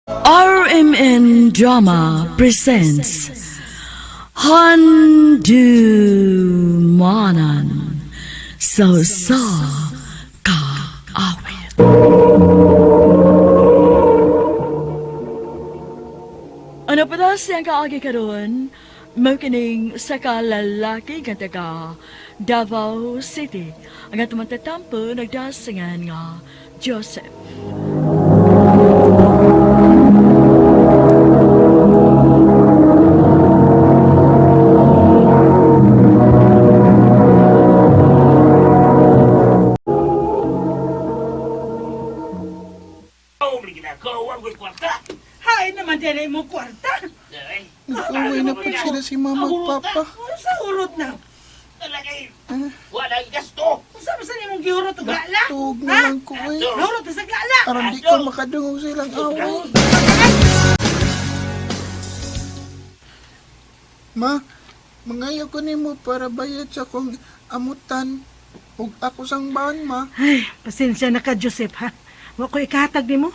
RMN Drama presents Handu Manan So Sa Kaawit. Ano pa daw siyang kaagi karon? Mao kining sa kalalaki nga taga Davao City. Ang atong matatampo nagdasingan nga Joseph. Hain naman din mo kwarta. Nag-away na po sila si mama at papa. Sa urot na. Walang gasto. Unsa ba sa nimong gihurot og gala? Tuog na lang ko eh. Hurot sa gala. Aron di ko makadungog silang away. Ma, mangayo ko nimo para bayad sa kong amutan ug ako sang baon, ma. Ay, pasensya na ka, Joseph, ha? Wa ko ikahatag nimo.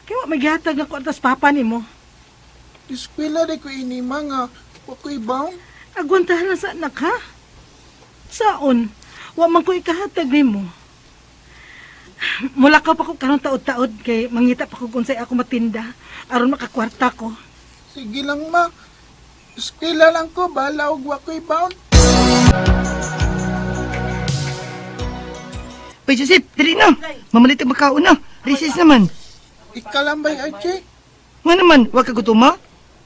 Kay wa may gihatag nga kwarta sa papa nimo. Eskwela di ko ini, ma, nga wa ko'y baon. Agwantahan lang sa anak, ha? Saon, wa man ko ikahatag nimo. Mula ka pa ko karon taod-taod kay mangita pa ko kung unsay ako matinda aron makakwarta ko. Sige lang, ma. Eskwela lang ko, bahala og wa ko'y baon. Uy, Joseph, dali na. Mamalit ang makaon na. Recess naman. Ikalambay, Archie. Nga naman, wag ka gutom, ha?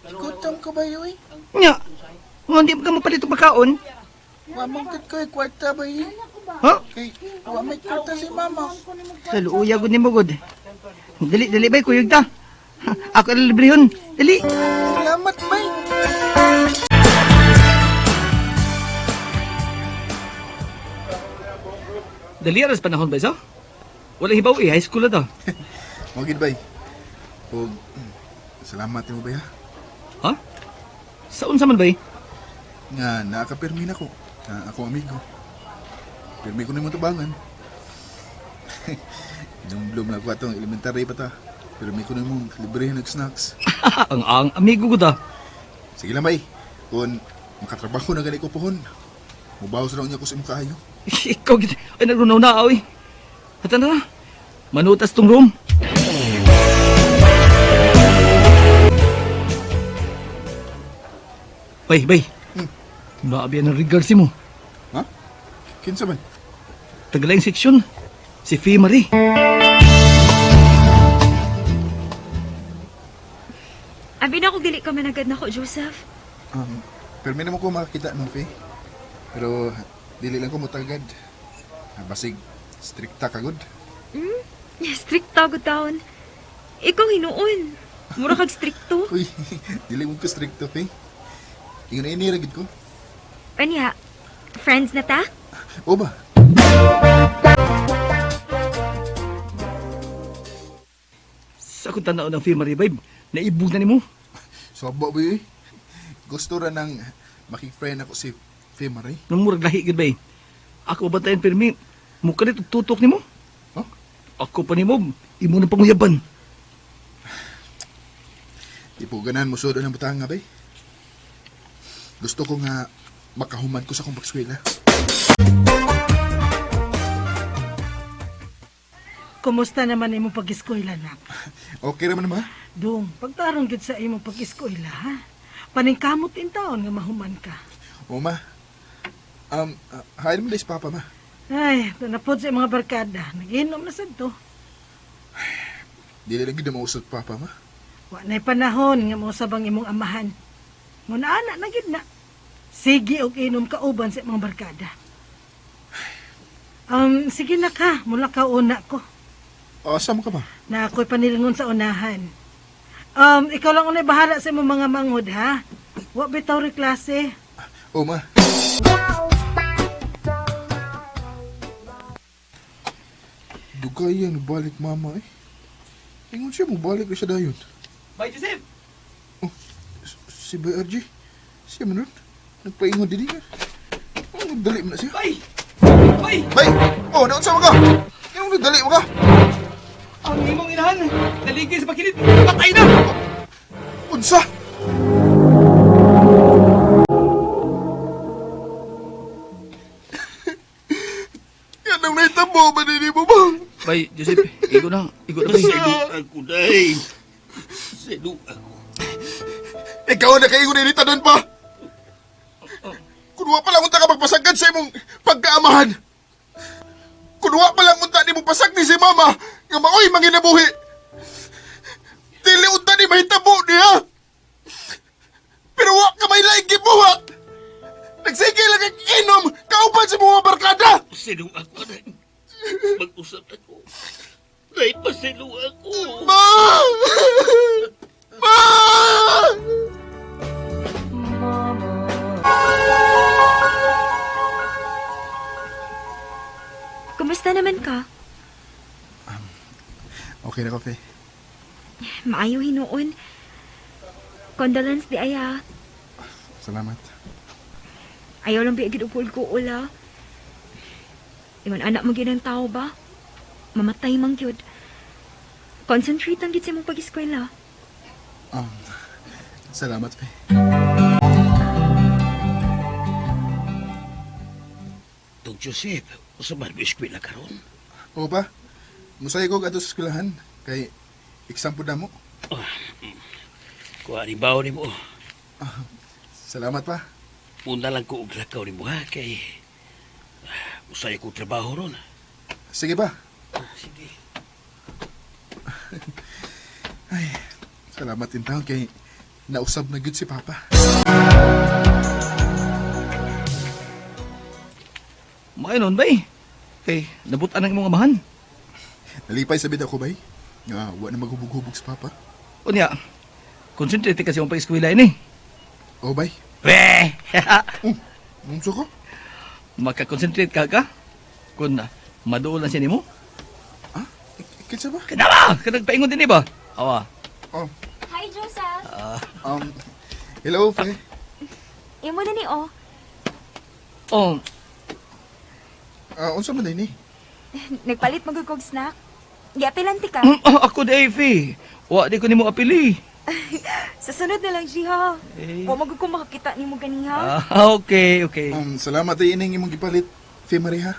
Gutom ko ba yoy? Nya, nga hindi ka mapalit ang makaon. Wa man gud ko'y kwarta ba yoy? Ha? Kay wa may kwarta si mama. Sa luuya gud ni mo, gud. Dali, dali, bay, kuyog ta. Ako na librehon. Dali. Salamat, bay. Dali, aras panahon ba, isa? Wala hibaw eh, high school na ta. Mo gid bay. Og salamat mo bay ha. Ha? Sa unsa man, bay? Nga nakapirmi na ko. Nga ako amigo. Pirmi ko nimo tabangan. Nung na ko atong elementary pa ta. Pirmi ko nimo libre nag snacks. Ang amigo gud ah. Sige lang bay. Kung makatrabaho na gani ko pohon. Mubawas raw niya ko sa imong kaayo. Ikaw gid. Ay, nagrunaw na, oy. Hata na. Manutas tong room. Bay, bay. Naabiyan ng regards mo. Ha? Kinsa man? Tagalaing seksyon. Si Fee Marie. Abi na ko dili ka managad nako, Joseph. Pirmi na mo ko makakita no, Fe. Pero dili lang ko mutagad. Ah, basig strikta ka gud. Strikto gud taon. Ikaw hinuon. Mura kag strikto. Uy, dili mo ko strikto, Fe. Ingon ini ra gid ko. Anya, friends na ta? O ba? Sa akong tanaw ng Fee Marie, babe. Naibog na nimo. Sobo ba eh? Gusto ra nang makig-friend ako si Fe Marie. Nung murag lahi gid bay. Ako bantayan pirmi. Mukha ni tutok nimo. Huh? Ako pa nimo. Imo na panguyaban. Di po ganahan mo sud ng butang nga bay. Gusto ko nga makahuman ko sa akong pagskwela. Kumusta naman imong pag-eskwela, nak? Okay ra man ma. Dong, pagtarong gid sa imong pag-eskwela, ha? Paningkamot in taon nga mahuman ka. O ma. Hain mo sa papa ma. Ay, tanapod sa imong mga barkada. Nag-inom na sad to. Dili lang gid mausot papa ma. Wa na'y panahon nga mausab ang imong amahan. Muna ana na gid na. Sige og inom kauban sa imong barkada. Sige na ka, mula ka una ko. O, asa mo ka ma? Na ako'y panilingon sa unahan. Ikaw lang unay bahala sa imong mga manghod, ha? Wa bitaw ri klase. O ma. Dugay yan, balik mama eh. Ingon siya, mubalik na siya dayon. Bye, Joseph! Si BRG, siya man nun. Nagpaingon din niya. Oh, nagdali mo na siya. Bay! Bay! Bay! Oh, naon sa mga? Yung nagdali mo ka? Ang imong inahan! Naligay sa pakinit! Patay na! Unsa? Anong nahitabo ba nini mo ba? Bay, Joseph, igo na. Igo na, bay. Sino ako, day? Sino ako? Ikaw ang nakaingon ni tanan pa. Kunwa pa lang unta ka magpasagad sa imong pagkaamahan. Kunwa pa lang unta ni mo pasag ni si mama nga maoy manginabuhi. Dili unta ni mahitabo niya. Pero wa ka may laing gibuhat. Nagsige lang kag inom kauban sa mga barkada. Sino ako, day? Mag-usap ako. Day, pasino ako. Ma! Ma! Kumusta naman ka? Okay na kafe. Maayo hinuon. Condolence di aya. Salamat. Ayaw lang biagid upol ko ula. Ingon anak mo gyud ang tao ba? Mamatay man gyud. Concentrate lang gyud sa imong pag-eskwela. Um, salamat, Fe. Dong Joseph, usa man mo eskwela karon? Oo pa, musay ko ato sa eskwelahan kay exam po na mo. Kuha ni bawo nimo. Salamat pa. Muna lang ko og lakaw nimo ha kay usay ko trabaho ron. Sige pa. Sige. Ay, salamat din taon kay nausab na gyud si Papa. Maayon bay. Kay, nabutan ang imong amahan. Nalipay sa bid ako bay. Nga wa na maghubog-hubog si Papa. Unya, concentrate kasi imong pag-eskwela ini. Oo bay. Weh! Unsa ko? Makakonsentrate ka ka? Kung na, maduol lang siya nimo. Ah, kinsa ba? Kanawa! Kanagpaingon din ba? Awa. Oh, Hi, Joseph. um, hello, Fe. Imo na ni oh. Oh, Ah, unsa man ni? Nagpalit man gud kog snack. Giapilan ti ka. oh, ako di Fe. Wa di ko nimo apili. Sa sunod na lang, Jiha. Eh. Wa man gud ko makakita nimo ganiha. Ah, okay, okay. Salamat ay ining imong gipalit, Fe Maria.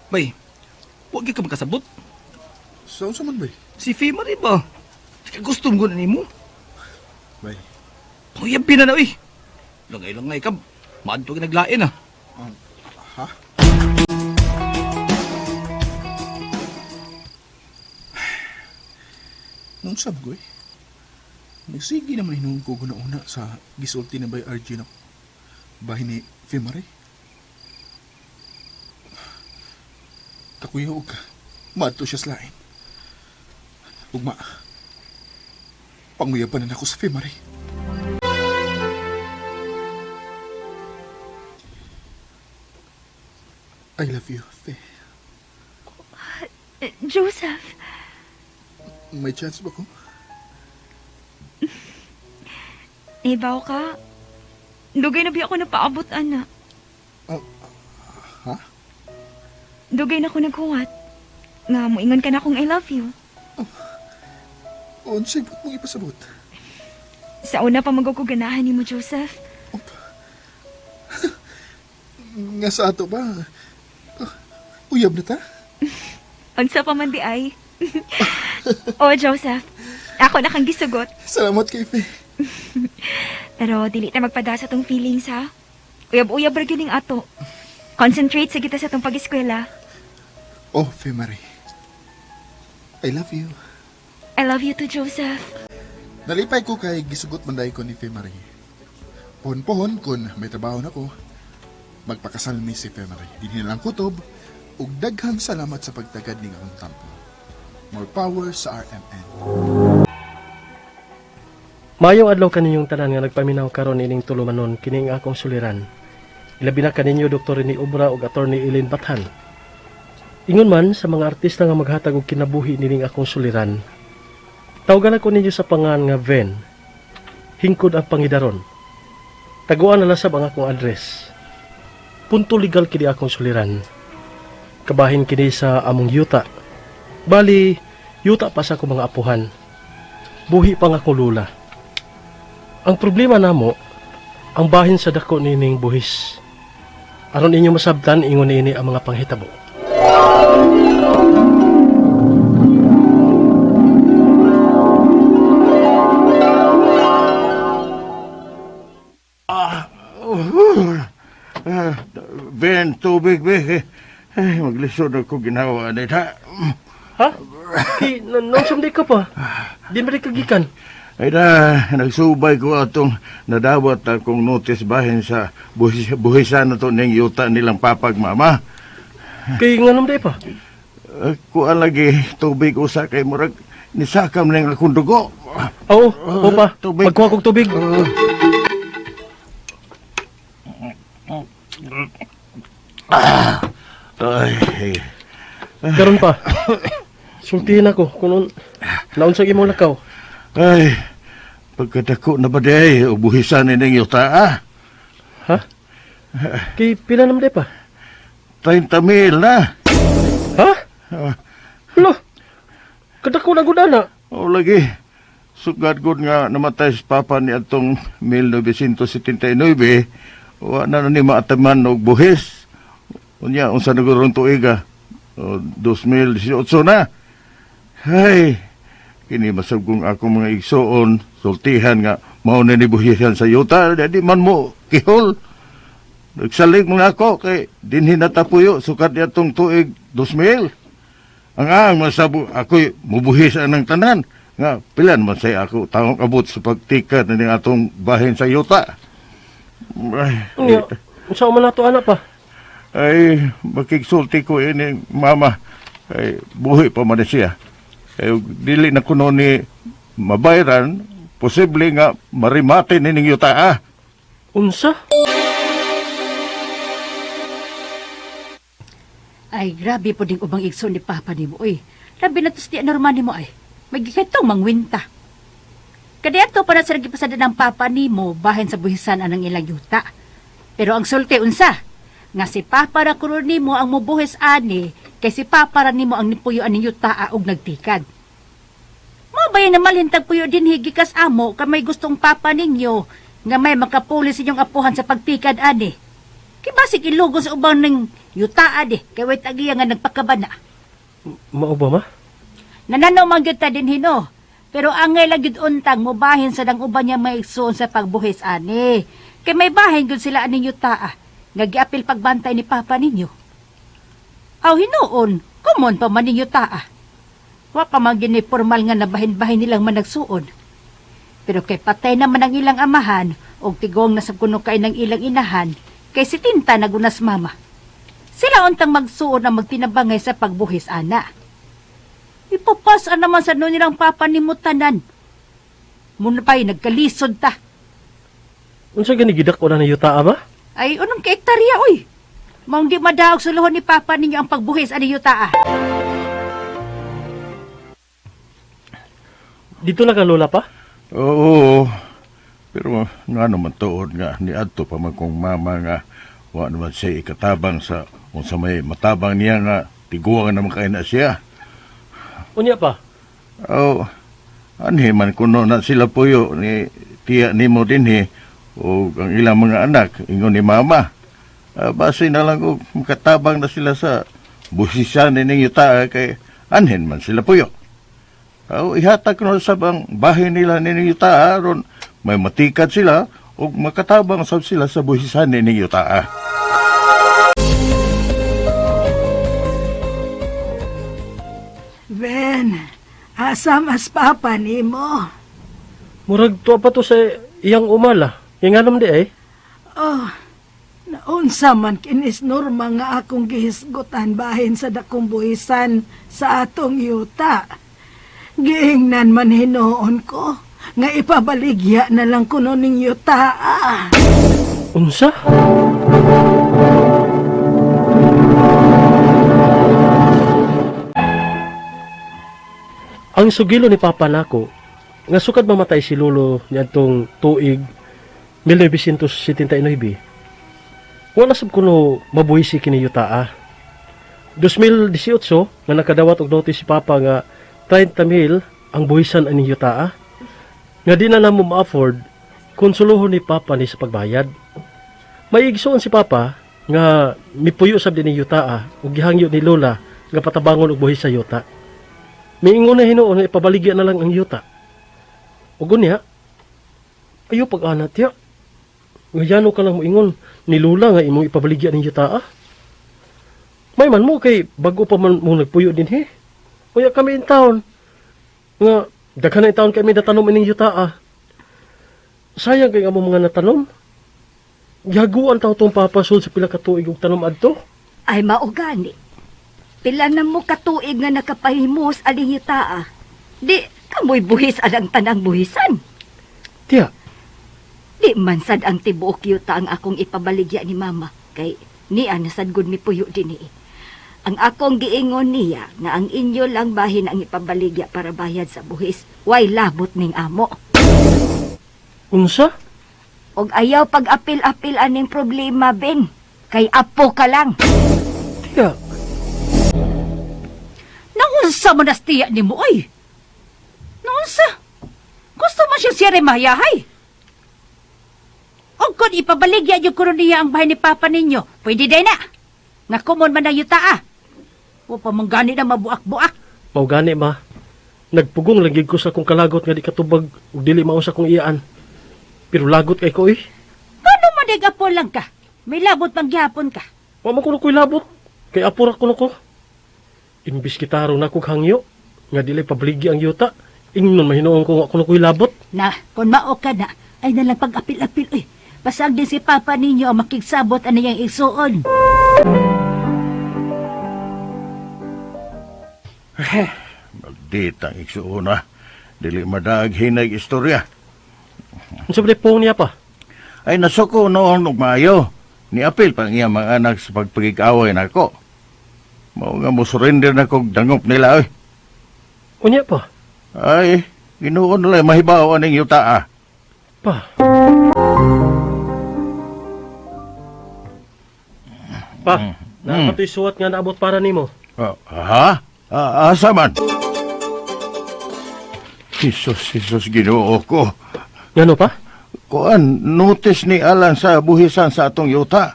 Bay, wa gyud ka makasabot. So unsa man bay? Si Fe Marie ba? Gusto mo na nimo. Bay. Panguyabi na na, uy. Langay-langay ka. Maadto ka naglain, ah. Ha? Nung sab ko eh. Nagsige naman hinuon ko guna-una sa gisulti na by RG na bahin ni Femare. Kakuya og maadto siya sa lain. Ugma, panguyaban na nako sa Femare. I love you, Fe. Joseph, May chance ba ko? ibaw ka. Dugay na biya ako napaabot, ana. Oh, ha? Dugay na ako naghuwat. Nga, moingon ka na kung I love you. Unsay ba't mong ipasabot? Sa una pa maguguganahan ni mo, Joseph. Nga sa ato ba? Ah, uyab na ta? Unsa pa man di ay. Oh, Joseph. Ako na kang gisugot. Salamat kay Fe. Pero dili ta magpada sa tong feelings, ha? Uyab-uyab ra gyud ning ato. Concentrate sa kita sa tong pag-eskwela. Oh, Fe Marie. I love you. I love you too, Joseph. Nalipay ko kay gisugot manday ko ni Fe Marie. Pohon-pohon kun may trabaho na ko, magpakasal mi si Fe Marie. Dinhi na lang kutob, ug daghang salamat sa pagtagad ning akong tampo. More power sa RMN. Maayong adlaw kaninyong tanan nga nagpaminaw karon ining tulumanon kining akong suliran. Ilabi na kaninyo Dr. Rene Obra ug Attorney Eileen Bathan. Ingon man sa mga artista nga maghatag og kinabuhi nining akong suliran. Tawagan ako ninyo sa pangan nga Ven. Hingkod ang pangidaron. Taguan na lasab ang akong address. Punto legal kini akong suliran. Kabahin kini sa among yuta. Bali, Yuta pa sa akong mga apuhan. Buhi pa nga akong lula. Ang problema namo, ang bahin sa dako nining buhis. Aron inyo masabtan, ingon niini ang mga panghitabo. Ben, tubig, be. Ay, maglisod ako ginawa ni ta. Ha? Kay, nausam di ka pa. Di ba di ka gikan? Ay na, nagsubay ko atong nadawat akong notice bahin sa buhisan na to ning yuta nilang papag mama. Kay nga di pa. Kuan lagi tubig usa kay murag nisakam ning akong dugo. Oo, oo pa. Tubig. Pagkuha kog tubig. Ay, Karon pa. Sultihin ako kung naunsa imong lakaw. Ay, pagkadako na ba day, ubuhisan ni ning yuta ah. Ha? Kay pila naman di pa? 30 mil na. Ha? Hala. Kadako na gud ana. O lagi, sugad gud nga namatay si Papa ni atong 1979, wa na na ni maataman og buhis. Unya, unsa na gud ron tuiga? O, 2018 na. Hay, kini masabgong akong mga igsoon, sultihan nga, mao na ni buhisan sa yuta, di man mo kihol. Nagsalig mga ako kay dinhi natapuyo sukat ni atong tuig 2000. Ang ang masabo ako'y mubuhis ang tanan nga pila naman say ako taong abot sa pagtikat na atong bahin sa yuta. Ay, Unya, unsa man nato ana pa? ay makigsulti ko ini mama ay buhi pa man siya. Ay, dili na kuno ni mabayran posible nga marimate nining yuta ah. Unsa? Ay, grabe po ding ubang igso ni Papa nimo, oy. Labi na tos di anormal nimo ay. Magikatong mangwinta. Kadiadto pa na sila gipasada ng Papa nimo bahin sa buhisan anang ilang yuta. Pero ang sulti unsa? Nga si Papa ra kuno nimo ang mubuhis ani kay si Papa ra nimo ang nipuyo aning yuta og nagtikad. Mo ba na malintag puyo din higikas amo kay may gustong Papa ninyo nga may makapuli sa inyong apuhan sa pagtikad ani. Kay basig ilugo sa ubang ng yuta adi, kay way tagiya nga nagpakabana. Mao ba ma? Nananaw man gyud ta din hino. Pero angay lang gyud untang mobahin sa dang uban niya maigsoon sa pagbuhis ani. Kay may bahin gyud sila aning yuta ah, nga giapil pagbantay ni papa ninyo. Aw hinuon, kumon pa man ning yuta ah. Wa pa man gyud ni formal nga nabahin-bahin nilang managsuon. Pero kay patay naman ang ilang amahan og tigong na sa kuno kay ng ilang inahan, kay si Tinta nagunas mama. Sila untang magsuon ang magtinabangay sa pagbuhis ana. Ipapasan naman sa noon nilang papa ni tanan. Muna pa'y nagkalisod ta. Unsa gani gidak na ni yuta ba? Ay, unong ka hektarya, oy. Maong di madaog sa luhon ni papa ninyo ang pagbuhis ani yuta ah. Dito na ka lola pa? Oo. Pero nga naman tuod nga ni adto pa man kong mama nga wa naman siya ikatabang sa unsa may matabang niya nga tiguang naman kay na siya. Unya pa. Oh, anhi man kuno na sila puyo ni tiya nimo dinhi o ang ilang mga anak ingon ni mama. Base na lang og makatabang na sila sa busisan nining yuta kay anhin man sila puyo. Oh, ihatag kuno sa bang bahin nila nining yuta aron may matikat sila ug makatabang sab sila sa buhisan nining yuta. Ben, asa mas papa nimo? Murag tuwa pa to sa iyang umala. Inganom di ay. Oh, naunsa man kinis Norma nga akong gihisgutan bahin sa dakong buhisan sa atong yuta. Giingnan man hinuon ko nga ipabaligya na lang kuno ning yuta. Ah. Unsa? Ang sugilo ni Papa nako nga sukad mamatay si Lolo niadtong tuig 1979. Wala sab kuno mabuhi si kini yutaa. 2018 nga nakadawat og notice si Papa nga 30 mil ang buhisan aning yutaa. Nga di na namo ma-afford kung suluhon ni Papa ni sa pagbayad. May igsuon si Papa nga mipuyo sab din ni yutaa ug gihangyo ni Lola nga patabangon og buhis sa yuta. Miingon na hinuon nga ipabaligya na lang ang yuta. Ug unya, ayo pag-anat ya. Nga yano ka lang moingon ni Lola nga imong ipabaligya ning yutaa. May man mo kay bago pa man mo nagpuyo din he. Uya kami in town. Nga daghan na in town kami natanom ining yutaa. Sayang kay among mga natanom. Gihaguan taw tong papasol sa pila ka tuig og tanom adto. Ay maugani. Pila na mo katuig nga nakapahimos aning yutaa. Di kamoy buhis alang tanang buhisan. Tiya, Di man sad ang tibuok yuta ang akong ipabaligya ni mama kay niya na sad gud mipuyo dinhi. Ang akong giingon niya nga ang inyo lang bahin ang ipabaligya para bayad sa buhis. Way labot ning amo. Unsa? Og ayaw pag-apil-apil aning problema, Ben. Kay apo ka lang. Tiya. Naunsa mo nastiya ni mo, oy? Naunsa? Gusto mo siya siya mahayahay? O kung ipabaligya yung kuno niya ang bahay ni Papa ninyo, pwede day na. Nga kumon man na yuta ah. O pamanggani na mabuak-buak. Mao gani ma. Nagpugong lang gid ko sa akong kalagot nga di katubag ug dili mao sa akong iyaan. Pero lagot kay ko eh. Kano man apo lang ka? May labot pang gihapon ka. Wa man kuno ko'y labot. Kay apo ra kuno ko. Imbis kitaro na kog hangyo nga dili pabaligya ang yuta. Ingnon mahinuon ko nga kuno ko'y labot. Na, kung mao ka na, ay nalang pag-apil-apil, oy. Basag din si Papa ninyo ang makigsabot ano niyang igsuon. Maldita ang igsuon ah. Dili madaag hinay istorya. Unsa ba pong niya pa? Ay nasuko noon og maayo. Niapil pa ang iya mga anak sa pagpagigaway nako. Mao nga mo surrender na kog dangop nila oy. Unya pa. Ay, Ginoo na lang mahibaw aning yuta ah. Pa. Pa, naa pa to'y suwat nga naabot para nimo. Ah, ha? Ah, asa man? Jesus, Jesus, Ginoo ko. Ngano pa? Kuan, notice ni Alan sa buhisan sa atong yuta.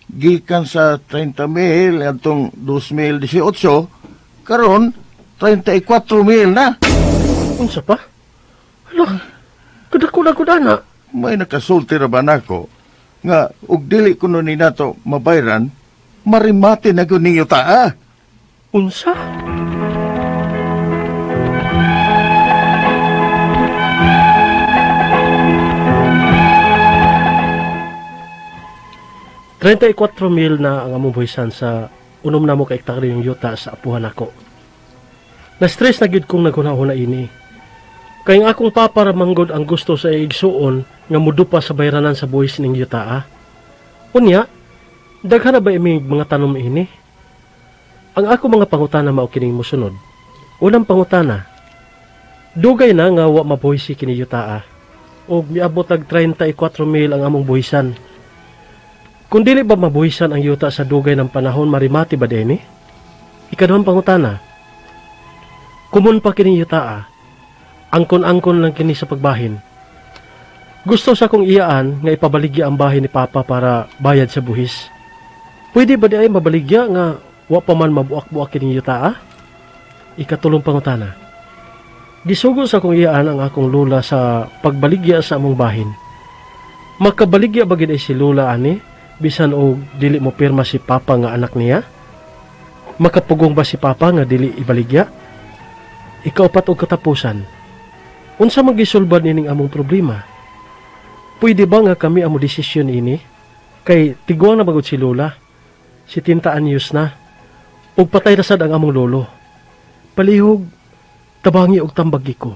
Gikan sa 30 mil atong 2018, karon 34 mil na. Unsa pa? Hala, kadako na gud ana. May nakasulti ra ba nako nga og dili kuno ni nato mabayran, marimate na gyud ning yuta ah. Unsa? 34 mil na ang among buhisan sa unom na mo ka ektarya yung yuta sa apuhan nako. Na-stress na gyud kong naghuna-huna ini. Kay ang akong papa ra manggod ang gusto sa igsuon nga mudupa sa bayranan sa buhis ning yuta. Ah. Unya, daghan na ba imig mga tanom ini? Ang ako mga pangutana mao kining mosunod. Unang pangutana, dugay na nga wa mabuhisi kini yutaa. Og miabot og 34 mil ang among buhisan. Kung dili ba mabuhisan ang yuta sa dugay ng panahon, marimati ba dini? Ikaduhang pangutana, kumun pa kini yutaa, angkon-angkon lang kini sa pagbahin. Gusto sa akong iyaan nga ipabaligya ang bahin ni Papa para bayad sa buhis. Pwede ba di ay mabaligya nga wa pa man mabuak-buak kining yutaa? Ikatulong pangutana. Gisugo sa akong iyaan ang akong lula sa pagbaligya sa among bahin. Makabaligya ba gid ay si lula ani bisan og dili mo pirma si Papa nga anak niya? Makapugong ba si Papa nga dili ibaligya? Ikaupat og katapusan. Unsa man gisulbad nining among problema? Pwede ba nga kami ang desisyon ini? Kay tiguang na magud si Lola. Si Tinta anyos na. Ug patay na sad ang among lolo. Palihog, tabangi og tambagi ko.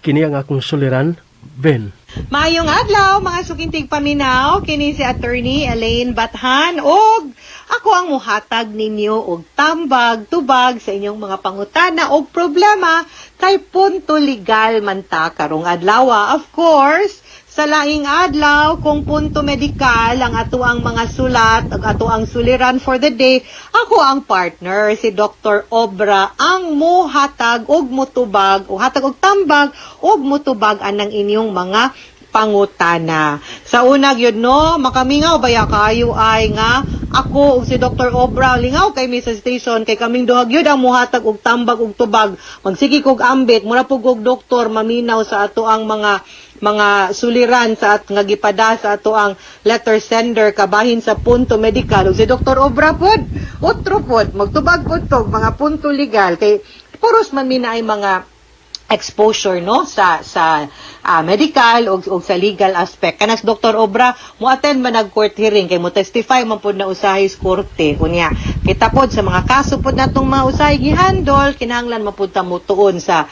Kini ang akong suliran, Ben. Maayong adlaw mga sukintig paminaw, kini si Attorney Elaine Bathan og ako ang muhatag ninyo og tambag tubag sa inyong mga pangutana og problema kay punto legal man ta karong adlaw. Of course, Sa laing adlaw, kung punto medikal ang ato ang mga sulat ug ato ang suliran for the day, ako ang partner, si Dr. Obra, ang muhatag og mutubag o hatag og tambag og mutubag anang inyong mga pangutana. Sa una gyud, no, makamingaw baya kayo ay nga ako ug si Dr. Obra lingaw kay mi sa station kay kaming duha gyud ang muhatag og tambag og tubag. Magsige kog ambit, mura pug og doktor maminaw sa ato ang mga suliran sa at nga gipada sa ato ang letter sender kabahin sa punto medical ug si Dr. Obra pod otro pod magtubag pod tog mga punto legal kay puros man mi na ay mga exposure, no, sa medical og sa legal aspect. Kanas Dr. Obra mo attend man nag court hearing kay mo testify man pud na usahay sa korte. Unya kita pod sa mga kaso pod natong mga usahay gihandle, kinahanglan man pud ta mo tuon sa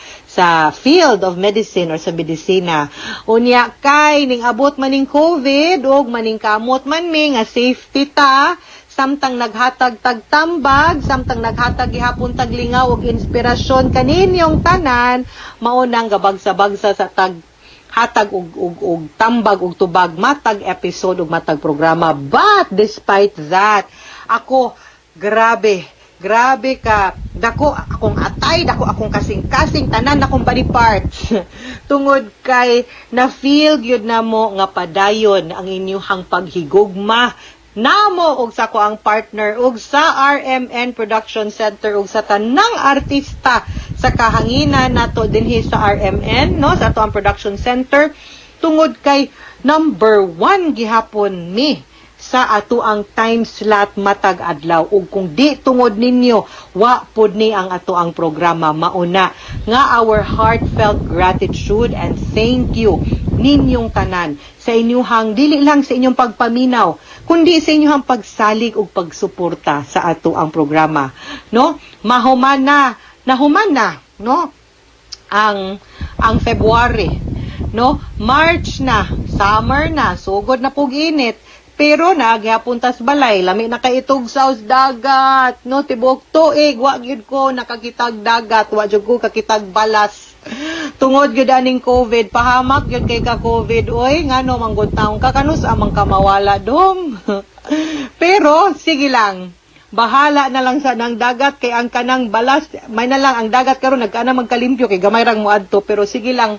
field of medicine or sa medisina. Unya kay ning abot man ning COVID og maning kamot man mi nga safety ta samtang naghatag tagtambag, samtang naghatag gihapon taglingaw og inspirasyon kaninyong tanan, mao nang gabagsa-bagsa sa tag hatag og tambag og tubag matag episode ug matag programa. But despite that, ako grabe, grabe ka dako akong atay, dako akong kasing-kasing, tanan akong body parts tungod kay na feel gyud namo nga padayon ang inyuhang paghigugma namo og sa ko ang partner ug sa RMN Production Center ug sa tanang artista sa kahanginan nato dinhi sa RMN, no, sa ato ang production center, tungod kay number one gihapon mi sa ato ang time slot matag adlaw, ug kung di tungod ninyo, wa pud ni ang ato ang programa. Mauna nga our heartfelt gratitude and thank you ninyong tanan sa inyuhang dili lang sa inyong pagpaminaw kundi sa inyong pagsalig ug pagsuporta sa ato ang programa, no. Mahuman na, nahuman na, no, ang February, no, March na, summer na, sugod na pug init, pero naghapon tas balay, lami na kay itog sa dagat, no. Tibuok tuig wa gyud ko nakakitag dagat, wa jud ko kakitag balas tungod gyud aning COVID. Pahamak gyud kay ka COVID oy, ngano manggod taong ka, kanus amang kamawala dong. Pero sige lang, bahala na lang sa nang dagat kay ang kanang balas may na lang ang dagat karon nagkaana magkalimpyo kay gamay rang moadto. Pero sige lang,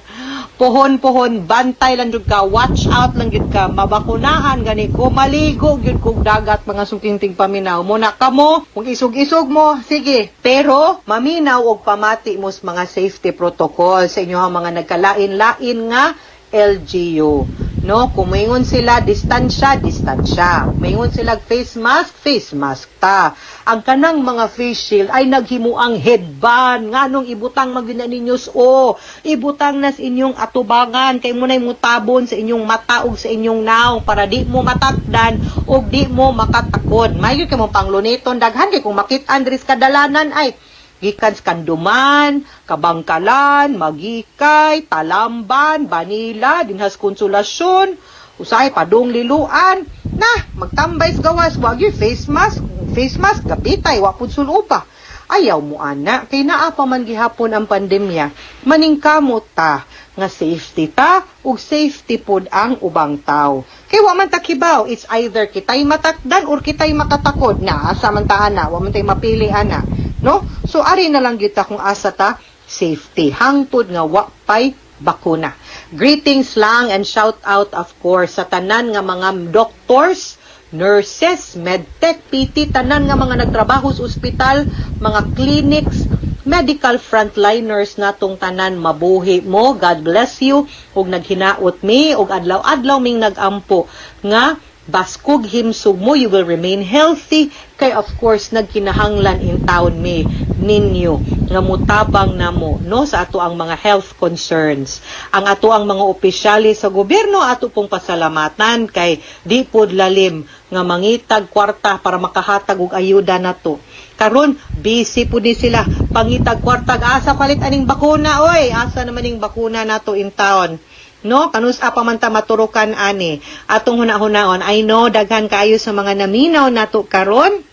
pohon pohon, bantay lang jud ka, watch out lang jud ka. Mabakunahan gani ko, maligo gyud kog dagat, mga suking tigpaminaw. Muna kamo kung isog-isog mo, sige, pero maminaw og pamati mo sa mga safety protocol sa inyong mga nagkalain-lain nga LGU. No, kung moingon sila distansya, distansya. Moingon sila face mask, face mask ta. Ang kanang mga face shield ay naghimuang headband. Nganong ibutang man gyud na ninyo o ibutang nas inyong atubangan kay munay mutabon sa inyong mata ug sa inyong naong para di mo matakdan ug di mo makatakod. Maayo kay mo pangluniton, daghan kay kung makit-an diri sa kadalanan ay gikan sa Kanduman, Kabangkalan, Magikay, Talamban, Banila, dinhas Konsolasyon, usahay padung Liloan, na magtambay sa gawas, wag yung face mask, face mask, gabitay, wa pud sul-uba. Ayaw mo ana, kay naa pa man gihapon ang pandemya, maningkamot ta nga safety ta ug safety pod ang ubang tao. Kay wa man ta kibaw, it's either kitay matakdan or kitay makatakod na asa man ta ana, wa man tay mapili ana. No? So ari na lang gyud ta kung asa ta safety hangtod nga wa pay bakuna. Greetings lang and shout out, of course, sa tanan nga mga doctors, nurses, medtech, PT, tanan nga mga nagtrabaho sa ospital, mga clinics, medical frontliners natong tanan, mabuhi mo. God bless you. Ug naghinaot mi ug adlaw-adlaw ming nagampo nga baskog himsog mo, you will remain healthy kay of course nagkinahanglan in town mi ninyo nga mutabang namo, no, sa ato ang mga health concerns. Ang ato ang mga opisyalis sa gobyerno, ato pong pasalamatan kay di pod lalim nga mangitag kwarta para makahatag og ayuda nato. Karon busy pud ni sila pangitag kwarta, asa palit aning bakuna oy, asa naman ning bakuna nato in town, no? Kanus pa man ta maturukan ani? Atong huna-hunaon. I know daghan kaayo sa mga naminaw nato karon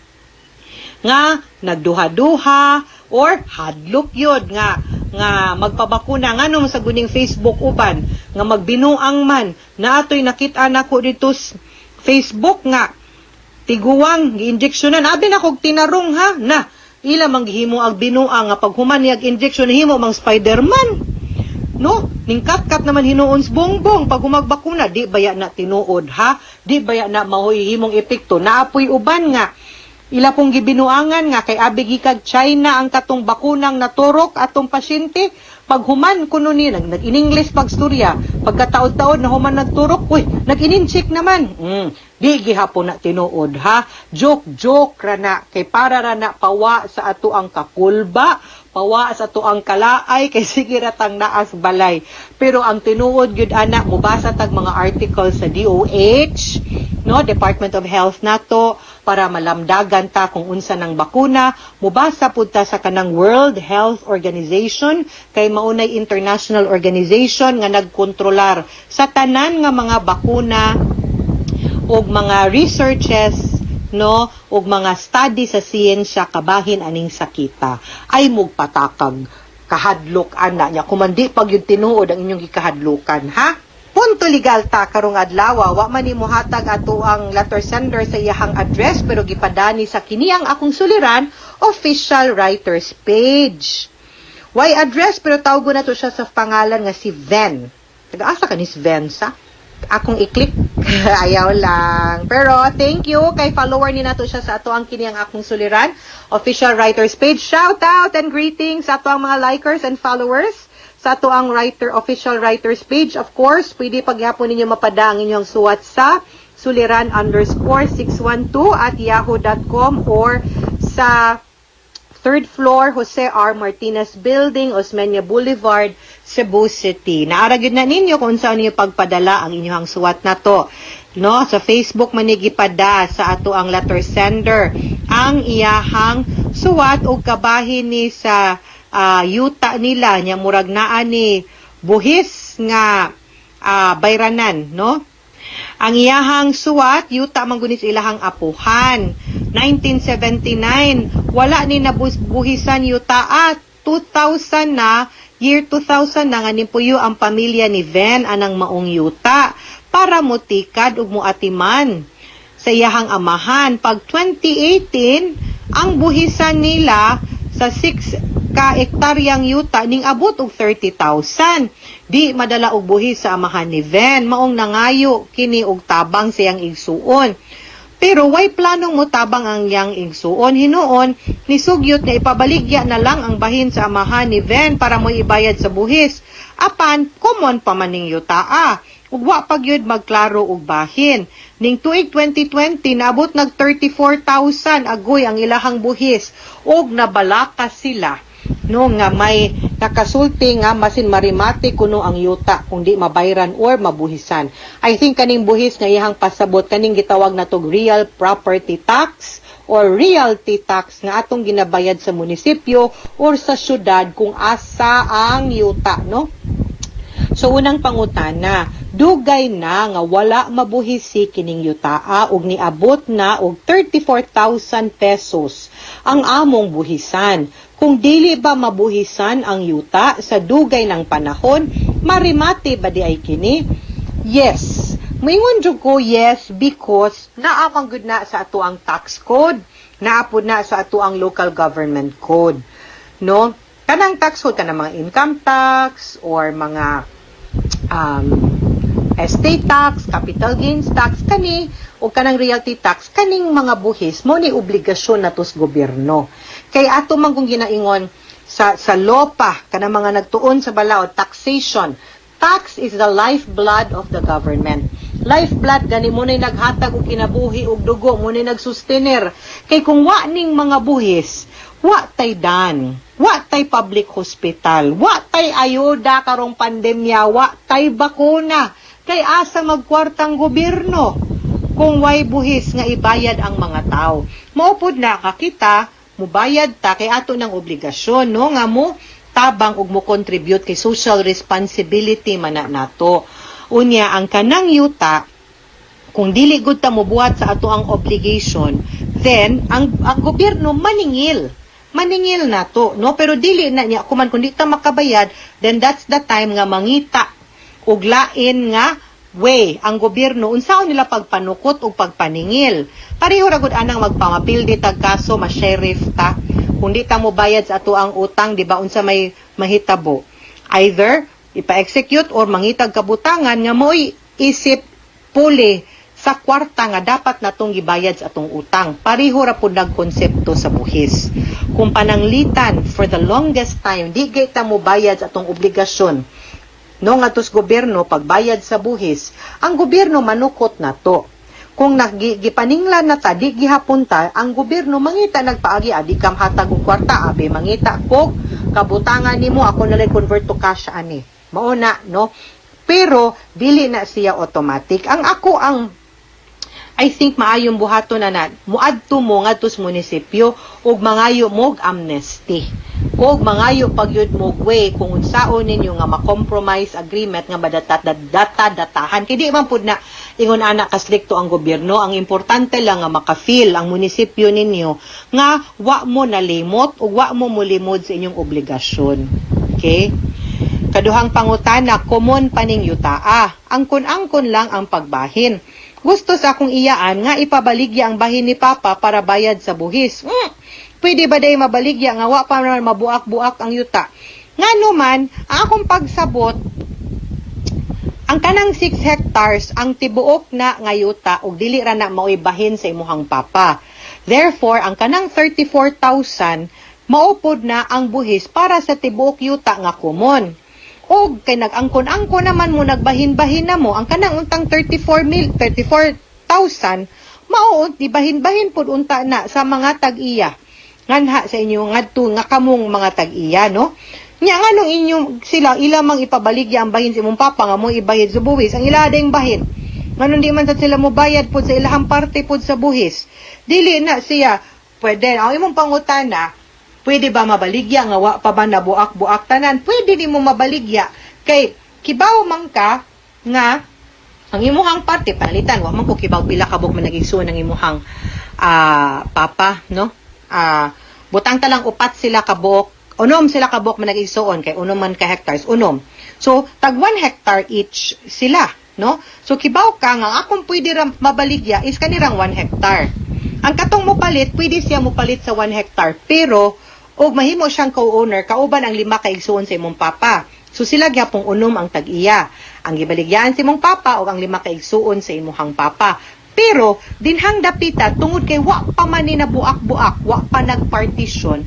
nga nagduha-duha or hadlok yun nga nga magpabakuna, ngano sa guning Facebook uban nga magbinuang man na atoy nakita nako dito sa Facebook nga tiguang gi-injectionan. Abi na kog tinarong ha, na ila mang gihimo ang binuang nga paghuman niyag injection himo mang Spider-Man, no? Ning kat-kat naman hinuon sa bongbong pag humagbakuna. Di baya na tinuod ha? Di baya na mahoy himong epekto? Naapoy uban nga ila pong gibinuangan nga kay abi gikag China ang katong bakunang naturok atong pasyente. Paghuman kuno ni nag nag-in-English pagstorya, pagkataod-taod na human nagturok, uy, nag-ininchik naman. Di gihapon na tinuod ha. Joke joke ra na kay para ra na pawa sa ato ang kakulba, pawa sa ato ang kalaay, kay sige ra tang naas balay. Pero ang tinuod gyud ana, mobasa tag mga articles sa DOH, no, Department of Health nato, para malamdagan ta kung unsa ng bakuna. Mobasa pud ta sa kanang World Health Organization kay maunay international organization nga nagkontrolar sa tanan nga mga bakuna og mga researches, no, og mga study sa siyensya kabahin aning sakita. Ay mugpatakag kahadlok ana nya kumandi pag yung tinuod ang inyong gikahadlokan ha. Punto legal ta karong adlaw. Wa man ni mohatag ato ang letter sender sa iyahang address, pero gipadani sa kini ang akong suliran official writers page. Why address, pero tawgo na to siya sa pangalan nga si Ven. Taga-asa ka ni Sven sa? Akong i-click. Ayaw lang. Pero thank you kay follower ni nato siya sa ato ang kini ang akong suliran official writers page. Shout out and greetings sa ato ang mga likers and followers sa ato ang writer official writers page. Of course, pwede pagyapon ninyo mapada ang inyong suwat sa suliran_612@yahoo.com or sa third floor, Jose R. Martinez Building, Osmeña Boulevard, Cebu City. Naara gyud na ninyo kung saan ninyo pagpadala ang inyong suwat na to. No, sa Facebook man ni gipada sa ato ang letter sender ang iyahang suwat og kabahin ni sa yuta nila nya murag naa ni buhis nga bayranan, no? Ang iyahang suwat, yuta man guni sa ilahang apuhan. 1979, wala ni nabuhisan yuta at 2000 na, year 2000 na nga nipuyo ang pamilya ni Ven anang maong yuta para motikad ug moatiman sa iyahang amahan. Pag 2018, ang buhisan nila sa 6 ka hektaryang yuta ning abot og 30,000. Di madala og buhis sa amahan ni Ven, maong nangayo kini og tabang siyang igsuon. Pero way planong motabang ang iyang igsuon. Hinuon, nisugyot nga ipabaligya na lang ang bahin sa amahan ni Ven para mo ibayad sa buhis. Apan, common pa man ning yutaa. Ug wa pa gyud magklaro og bahin. Ning tuig 2020, naabot nag 34,000 agoy ang ilahang buhis ug nabalaka sila, no, nga may nakasulti nga masin marimate kuno ang yuta kung di mabayran or mabuhisan. I think kaning buhis nga iyang pasabot, kaning gitawag na tog real property tax or realty tax nga atong ginabayad sa munisipyo or sa syudad kung asa ang yuta, no? So unang pangutana, dugay na nga wala mabuhisi kining yutaa ug niabot na og 34,000 pesos ang among buhisan. Kung dili ba mabuhisan ang yuta sa dugay ng panahon, marimate ba di ay kini? Yes. Moingon jud ko yes, because naa man gud na sa ato ang tax code, naa pud na sa ato ang local government code. No? Kanang tax code, kanang mga income tax or mga estate tax, capital gains tax, kani o kanang realty tax, kaning mga buhis mo ni obligasyon nato sa gobyerno. Kay ato man kung ginaingon sa LOPA, kanang mga nagtuon sa balaod, taxation. Tax is the lifeblood of the government. Lifeblood gani mo na'y naghatag og kinabuhi og dugo, mo na'y nagsustener. Kay kung wa ning mga buhis, wa tay dan, wa tay public hospital, wa tay ayuda karong pandemya, wa tay bakuna. Kay asa magkwartang gobyerno kung way buhis nga ibayad ang mga tao? Mao pud na kakita, mubayad ta kay ato ng obligasyon, no, nga mo tabang ug mo contribute kay social responsibility man na nato. Unya ang kanang yuta, kung dili gud ta mobuhat sa ato ang obligation, then ang gobyerno maningil. maningil na to, no? Pero dili na niya kuman kung di ta makabayad, then that's the time nga mangita og lain nga way ang gobyerno unsaon nila pagpanukot ug pagpaningil. Pareho ra gud anang magpamapildi tag kaso, ma-sheriff ta. Kung di ta mo bayad sa ato ang utang, di ba, unsa may mahitabo? Either ipa-execute or mangitag kabutangan nga mo'y isip puli sa kwarta nga dapat natong gibayad sa atong utang. Pareho ra pud nagkonsepto sa buhis. Kung pananglitan for the longest time di gay ta mo bayad sa atong obligasyon, no, ngadto sa gobyerno pagbayad sa buhis, ang gobyerno manukot na to. Kung gipaninglan na ta, di gihapon ta, ang gobyerno mangita nagpaagi, adi kam hatag og kwarta, abe mangita kog kabutangan nimo, ako na lang convert to cash ani. Mao na, no? Pero dili na siya automatic. Ang ako ang I think maayong buhaton na na muadto mo ngadto sa munisipyo ug mangayo mo og amnesty ug mangayo pagyud mo og way kung unsaon ninyo nga ma-compromise agreement nga madata data datahan, kay di man pud na ingon ana kastrikto ang gobyerno. Ang importante lang nga maka-feel ang munisipyo ninyo nga wa mo nalimot ug wa mo molimod sa inyong obligasyon. Okay. Kaduhang pangutana, common paning yutaa. Angkon-angkon lang ang pagbahin. Gusto sa akong iyaan nga ipabaligya ang bahin ni Papa para bayad sa buhis. Pwede ba day mabaligya nga wa pa man mabuak-buak ang yuta? Ngano man, ang akong pagsabot, ang kanang 6 hectares ang tibuok na nga yuta ug dili ra na maoy bahin sa imuhang papa. Therefore, ang kanang 34,000 maupod na ang buhis para sa tibuok yuta nga common. Og kay nag-angkon-angkon naman mo, nagbahin-bahin na mo, ang kanang untang 34 mil 34,000 mao di bahin-bahin pud unta na sa mga tag-iya nganha sa inyo ngadto nga kamong mga tag-iya, no? Nya nganong inyong sila ila mang ipabaligya ang bahin sa imong papa nga mo ibayad sa buwis ang ila ding bahin, nganong di man sad sila mo bayad pud sa ilahang parte pud sa buhis? Dili na siya pwede. Ang imong pangutana, pwede ba mabaligya nga wa pa ba nabuak-buak tanan? Pwede nimo mabaligya kay kibaw man ka nga ang imuhang parte, panalitan wa man ko kibaw pila ka buok man nagigsuon ang imuhang papa, no? Butang talang upat sila kabuok, unom sila kabuok man nagigsuon kay unom man ka hectares, unom. So tag 1 hectare each sila, no? So kibaw ka nga ang akong pwede ra mabaligya is kanirang 1 hectare. Ang katong mopalit, pwede siya mopalit sa 1 hectare, pero og mahimo siyang co-owner kauban ang lima ka igsuon sa imong papa. So sila gyapong unom ang tag-iya. Ang gibaligyaan sa imong papa ug ang lima ka igsuon sa imuhang papa. Pero dinhang dapita, tungod kay wa pa man ni nabuak-buak, wa pa nagpartition,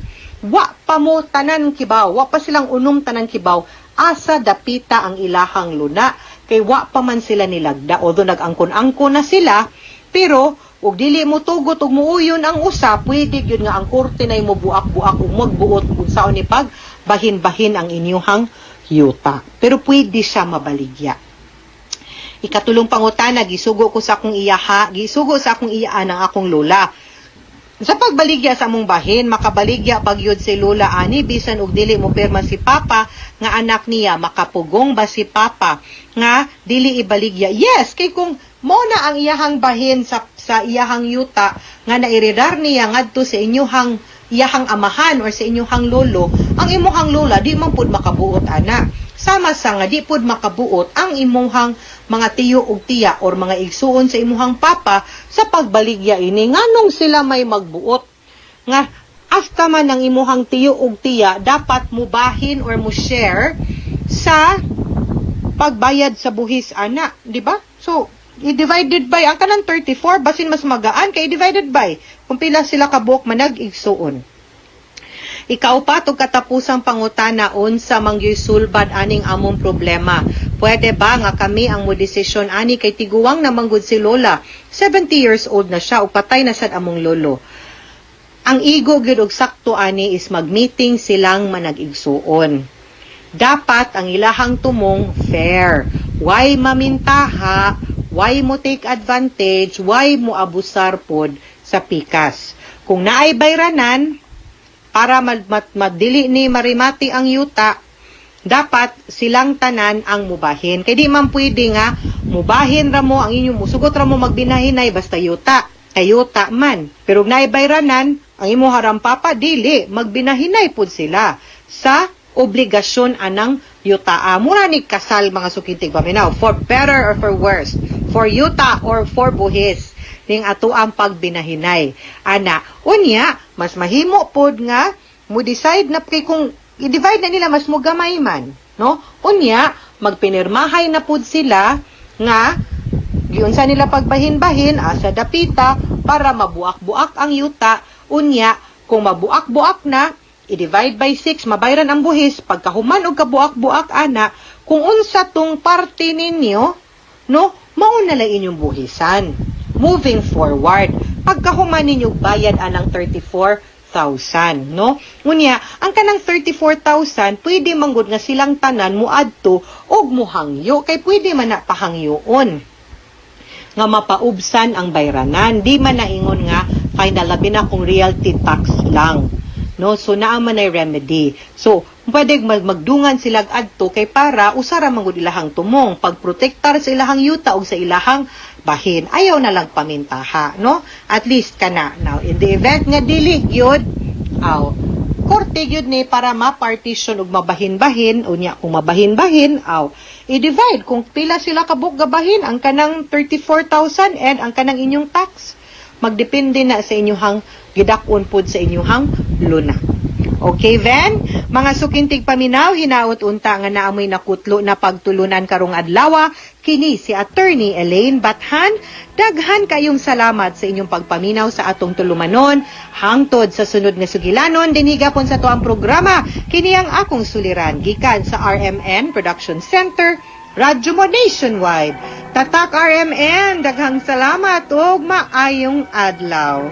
wa pa mo tanan kibaw, wa pa silang unom tanan kibaw asa dapita ang ilahang luna kay wa pa man sila nilagda, although nag-angkon-angkon na sila. Pero ug dili mo tugot ug muuyon ang usa, pwede gyud nga ang korte nay mo buak-buak ug magbuot kung saon ni pag bahin-bahin ang inyuhang yuta. Pero pwede siya mabaligya. Ikatulong pangutana, gisugo ko sa akong iyaha, gisugo sa akong iyaan ang akong lola. Sa pagbaligya sa among bahin, makabaligya pagyud si lola ani bisan og dili mo pirma si papa nga anak niya? Makapugong ba si papa nga dili ibaligya? Yes, kay kung mo na ang iyahang bahin sa iyahang yuta nga nairedar niya ngadto sa inyuhang iyahang amahan or sa inyuhang lolo, ang imuhang lola di man pud makabuot ana. Sama sa nga di pud makabuot ang imuhang mga tiyo ug tiya or mga igsuon sa imuhang papa sa pagbaligya ini. Nganong sila may magbuot? Nga hasta man ang imuhang tiyo ug tiya dapat mubahin or mo share sa pagbayad sa buhis ana, di ba? So, i-divided by ang kanang 34, basin mas magaan kay divided by kung pila sila kabuok manag igsuon. Ikaupat ug katapusang pangutana, unsa man gyuy sulbad aning among problema? Pwede ba nga kami ang modesisyon ani kay tiguang na manggod si Lola? 70 years old na siya ug patay na sad among lolo. Ang igo gyud og sakto ani is mag-meeting silang manag-igsuon. Dapat ang ilahang tumong fair. Why mamintaha, why mo take advantage, why mo abusar pod sa pikas. Kung naay bayranan, para madili ni marimati ang yuta, dapat silang tanan ang mubahin. Kay di man pwede nga mubahin ra mo ang inyong musugot ra mo magbinahinay basta yuta. Kay yuta man. Pero ug naay bayranan, ang imo harang papa dili magbinahinay pud sila sa obligasyon anang yuta. Mura ni kasal, mga suking tigpaminaw, for better or for worse, for yuta or for buhis ning ato ang pagbinahinay ana. Unya mas mahimo pod nga mo decide na kay kung i-divide na nila, mas mugamay man, no? Unya magpinirmahay na pod sila nga giunsa nila pagbahin-bahin asa dapita para mabuak-buak ang yuta. Unya kung mabuak-buak na, i-divide by 6, mabayran ang buhis. Pagkahuman og kabuak-buak ana, kung unsa tong parte ninyo, no, mao na lang inyong buhisan moving forward pagkahuman ninyo bayad anang 34,000, no? Unya ang kanang 34,000, pwede manggod nga silang tanan muadto og muhangyo kay pwede man na pahangyoon nga mapaubsan ang bayranan. Di man naingon nga final, labi na kung realty tax lang. No, so naa man ay remedy. So, pwede magdungan sila adto kay para usara man gud ilahang tumong pagprotektar sa ilahang yuta ug sa ilahang bahin. Ayaw na lang pamintaha, no? At least kana now in the event nga dili gyud, aw, korte gyud ni para ma-partition ug mabahin-bahin. Unya kung mabahin-bahin, aw, i-divide kung pila sila kabuk gabahin ang kanang 34,000 and ang kanang inyong tax. Magdepende na sa inyong gidak-on pod sa inyong luna. Okay, Ven? Mga suking tigpaminaw, hinaot unta nga naamoy nakutlo na pagtulunan karong adlawa, kini si Attorney Elaine Bathan. Daghan kayong salamat sa inyong pagpaminaw sa atong tulumanon. Hangtod sa sunod nga sugilanon, dinhi gapon sa atuang programa, kini ang akong suliran, gikan sa RMN Production Center, Radyo Mo Nationwide. Tatak RMN, daghang salamat ug maayong adlaw.